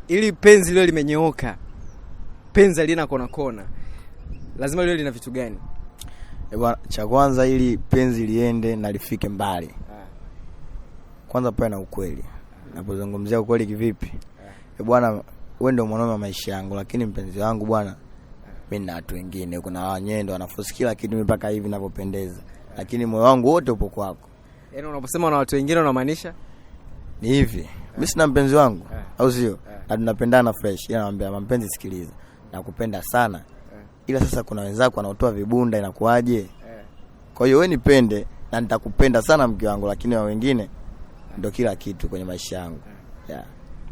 Ili penzi liwe limenyooka, penzi halina kona kona, lazima liwe lina vitu gani? Bwana, cha kwanza ili penzi liende na lifike mbali, kwanza pawe na ukweli. Napozungumzia ukweli kivipi? Bwana, wewe ndio mwanaume wa maisha yangu, lakini mpenzi wangu bwana, mimi na watu wengine, kuna wenyewe ndio wanaforce kila kitu mpaka hivi ninavyopendeza, lakini moyo wangu wote upo kwako. Yaani unaposema na watu wengine unamaanisha ni hivi, mimi sina mpenzi wangu, au sio? Na tunapendana fresh, ila naambia mpenzi, sikiliza, nakupenda sana, ila sasa kuna wenzako wanaotoa vibunda, inakuaje? Kwa hiyo wewe nipende na nitakupenda sana mke wangu, lakini wa wengine ndio kila kitu kwenye maisha yangu. Yeah.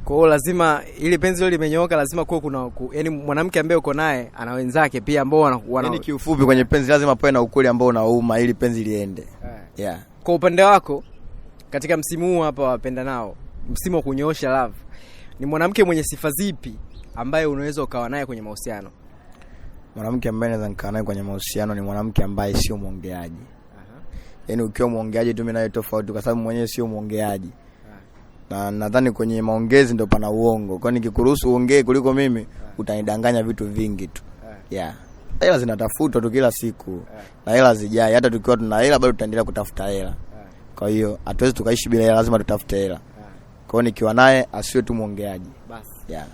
Kwa hiyo lazima ili penzi lile limenyooka, lazima kuwe kuna yaani mwanamke ambaye uko naye ana wenzake pia ambao wana yaani kiufupi kwenye penzi lazima pawe na ukweli ambao unauma ili penzi liende. Yeah. Kwa upande wako katika msimu huu hapa wapenda nao, msimu wa kunyoosha love, ni mwanamke mwenye sifa zipi ambaye unaweza ukawa naye kwenye mahusiano? Mwanamke ambaye naweza nikawa naye kwenye mahusiano ni mwanamke ambaye sio mwongeaji. Yaani ukiwa mwongeaji tu mimi naye tofauti, kwa sababu mwenyewe sio mwongeaji. Na nadhani kwenye maongezi ndo pana uongo. Kwa nikikuruhusu uongee kuliko mimi, utanidanganya vitu vingi tu. Yeah. Hela zinatafutwa tu kila siku. Na hela zijai, hata tukiwa tuna hela bado tutaendelea kutafuta hela. Kwa hiyo hatuwezi tukaishi bila hela, lazima tutafute hela. Kwa hiyo nikiwa naye asiwe tu mwongeaji. Basi. Yeah.